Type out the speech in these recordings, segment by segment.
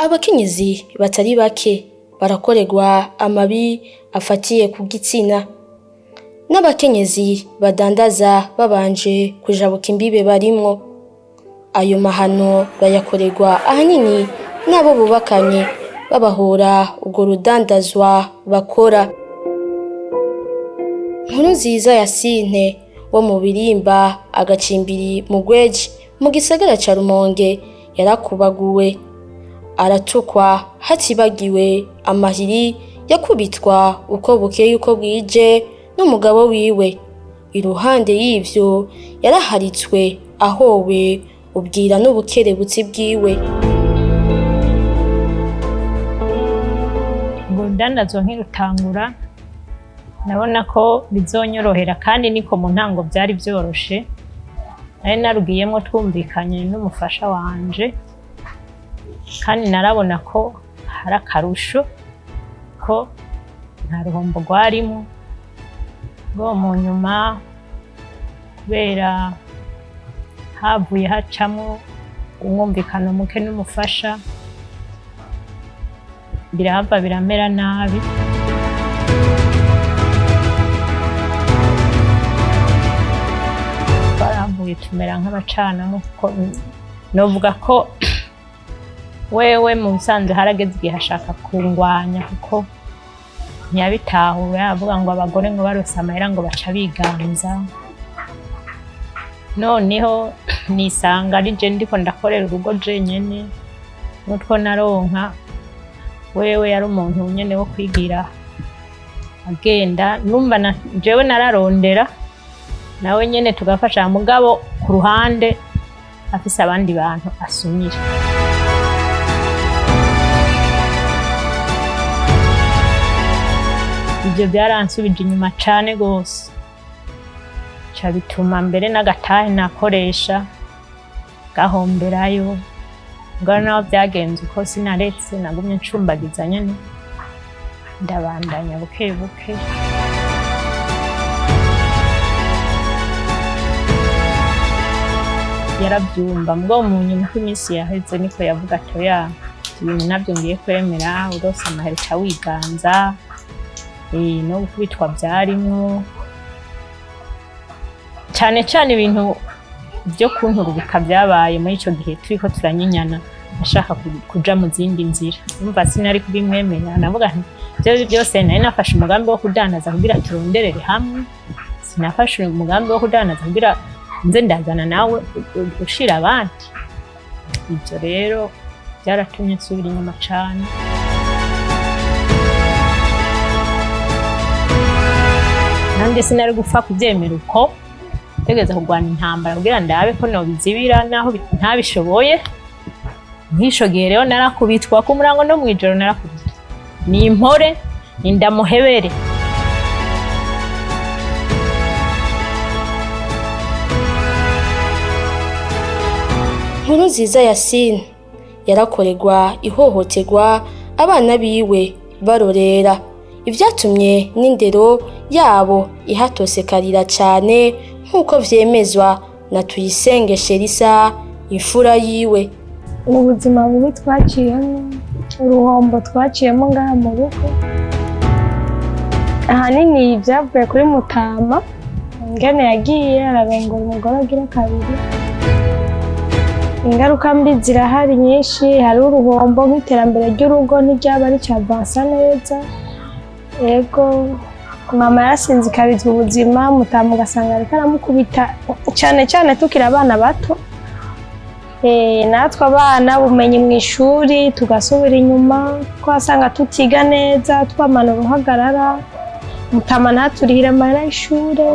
Abakenyezi batari bake barakorerwa amabi afatiye ku gitsina. N'abakenyezi badandaza babanje kujabuka imbibe barimwo. Ayo mahano bayakorerwa ahanini n'abo bubakanye babahora urwo rudandazwa bakora. Nkurunziza Yasinte wo mu Birimba agacimbiri mu Rweji mu gisagara ca Rumonge yarakubaguwe, aratukwa, hatibagiwe amahiri yakubitwa uko bukeye uko bwije n'umugabo wiwe. Iruhande y'ivyo yaraharitswe ahowe ubwira n'ubukerebutsi bwiwe. Urwo rudandazwa nkirutangura nabona ko bizonyorohera, kandi niko mu ntango byari byoroshe. Nari narugiyemwo twumvikanye n'umufasha wanje, kandi narabona ko hari akarusho, ko nta ruhombo rwarimo. Bwo mu nyuma, kubera havuye hacamwo umwumvikano muke n'umufasha, birahava biramera nabi. Twarahavuye tumera nk'abacanamo, kuko novuga ko wewe mu busanzwe harageze igihe ashaka kungwanya, kuko ntiyabitahura. Avuga ngo abagore ngo barose amahera ngo baca biganza. Noneho nisanga ari je ndiko ndakorera urugo jenyene n'utwo naronka. Wewe yari umuntu nyene wo kwigira agenda, numva na jewe nararondera, nawe nyene tugafasha, mugabo ku ruhande afise abandi bantu asumira. Ivyo byaransubije inyuma cane gose, ca bituma mbere n'agatahe nakoresha gahomberayo. Mugabo naho byagenze uko, sinaretse, nagumye ncumbagiza nyene, ndabandanya buke buke. Yarabyumva, mugabo mu nyuma uko iminsi yaheze niko yavuga ati: "Oya, ibintu nabyo ngiye kwemera, urose amahera uca wiganza." No gukubitwa byarimwo cane cane, ibintu byo kunturubika byabaye muri ico gihe turiko turanyinyana. Ashaka kuja mu zindi nzira, umva, sinari kubimwemerera. Navuga nti ivyo byose nari nafashe umugambi wo kudandaza kugira turonderere hamwe, sinafashe umugambi wo kudandaza kugira nze ndazana nawe ushira abandi. Ibyo rero byaratumye nsubira inyuma cane. Nanjye sinari gupfa kubyemera uko, ntegereza kurwana intambara kugira ndabe ko nobizibira naho ntabishoboye. Nk'ico gihe rero narakubitwa ku murango no mw'ijoro, narakubitwa ni impore ni ndamuhebere. Nkurunziza Yasine yarakorerwa ihohoterwa abana biwe barorera, ivyatumye n'indero yabo ihatosekarira cane, nk'uko vyemezwa na Tuyisenge Sherisa, imfura yiwe. Ubuzima bubi twaciyemo, uruhombo twaciyemo ngaha mu rugo, ahanini byavuye kuri Mutama, ingene yagiye ararongora umugore agira kabiri. Ingaruka mbi zirahari nyinshi. Hari uruhombo, nk'iterambere ry'urugo ntiryaba ricavansa neza. Ego, mama yarasinzikarizwa ubuzima, Mutama ugasanga ariko aramukubita cyane cyane tukiri abana bato. Natwe abana ubumenyi mu ishuri tugasubira inyuma, twasanga tutiga neza, twamana uruhagarara. Mutama ntaturihire amahera y'ishure,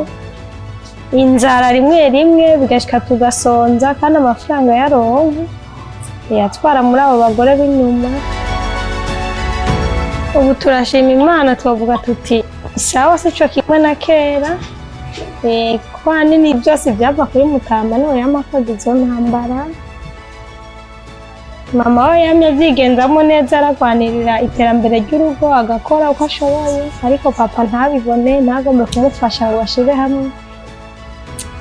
inzara rimwe rimwe bigashika tugasonza, kandi amafaranga yaronka yatwara muri abo bagore b'inyuma. Ubu turashima Imana, twavuga tuti sawa, si co kimwe na kera. Kuko ahanini byose byava kuri Mutama, niwe yama akoze izo ntambara. Mama we yamye abyigenzamo neza, aragwanirira iterambere ry'urugo, agakora uko ashoboye, ariko papa ntabibone, ntagombe kumufasha ngo bashire hamwe.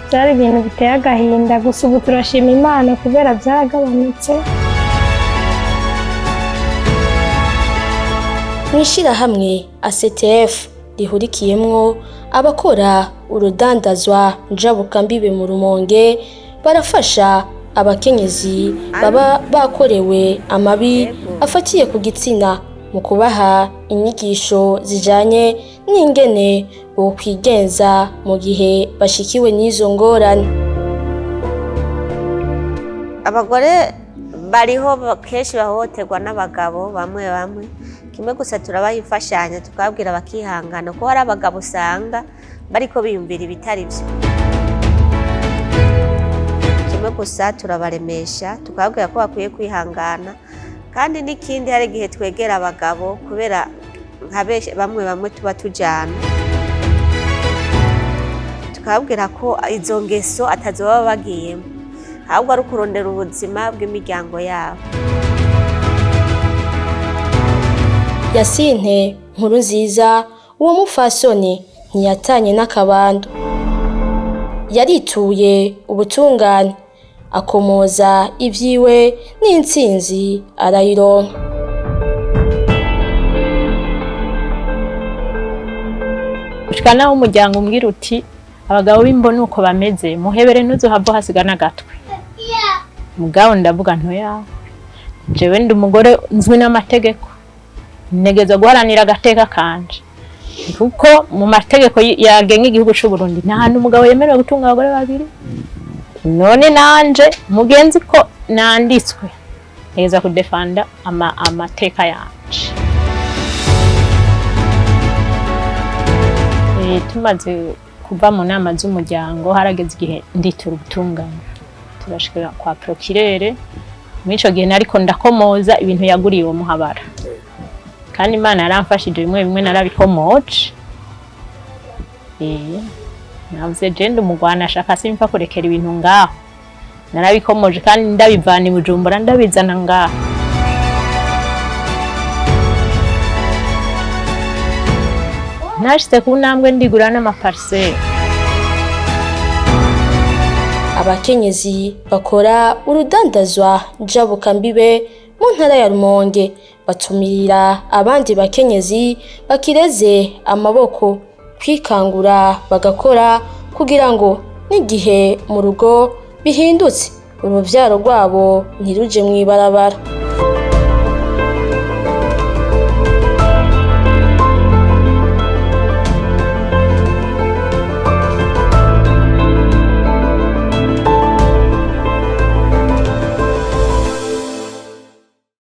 Byari ibintu biteye agahinda. Gusa ubu turashima Imana kubera byaragabanutse. Mw'ishirahamwe ACTF rihurikiyemwo abakora urudandazwa njabukambibe mu Rumonge, barafasha abakenyezi baba bakorewe amabi afatiye ku gitsina mu kubaha inyigisho zijanye n'ingene bokwigenza mu gihe bashikiwe n'izo ngorane. Abagore bariho kenshi bahohoterwa n'abagabo bamwe bamwe. Kimwe gusa turabaha imfashanyo, tukababwira bakihangana, kuko hari abagabo usanga bariko biyumvira ibitari vyo. Kimwe gusa turabaremesha, tukababwira ko bakwiye kwihangana. Kandi n'ikindi, hari igihe twegera abagabo kubera nka benshi bamwe bamwe tuba tujana, tukababwira ko izo ngeso atazo baba bagiyemo, ahubwo ari ukurondera ubuzima bw'imiryango yabo. Yasinte nkuru nziza, uwo mupfasoni ntiyatanye n'akabando, yarituye ubutungane, akomoza ivyiwe n'intsinzi arayironka. Gushika naho umuryango umbwira uti: "Abagabo b'imbo uko bameze, muhebere, ntuzohava uhasiga n'agatwe." Mugabo ndavuga ntoya, jewe ndi umugore nzwi n'amategeko, ntegezwa guharanira agateka kanje, kuko mu mategeko yagenga igihugu c'u Burundi nta hantu umugabo yemerewe gutunga abagore babiri. None nanje mugenzi ko nanditswe, ntegezwa kudefanda amateka yanje. Tumaze kuva mu nama z'umuryango, harageze igihe nditura ubutungane, turashikira kwa procureur. Muri ico gihe nariko ndakomoza ibintu yaguriye uwo muhabara, kandi Imana yaramfashije, bimwe bimwe narabikomoje. Navuze je ndi umugwanashaka, simfa kurekera ibintu ngaho. Narabikomoje kandi ndabivana i Bujumbura ndabizana ngaho. Nashitse ku ntambwe ndigura n'amapariseri. Abakenyezi bakora urudandazwa njabukambibe mu ntara ya Rumonge batumirira abandi bakenyezi bakireze amaboko kwikangura, bagakora kugira ngo n'igihe mu rugo bihindutse uruvyaro rwabo ntiruje mw'ibarabara.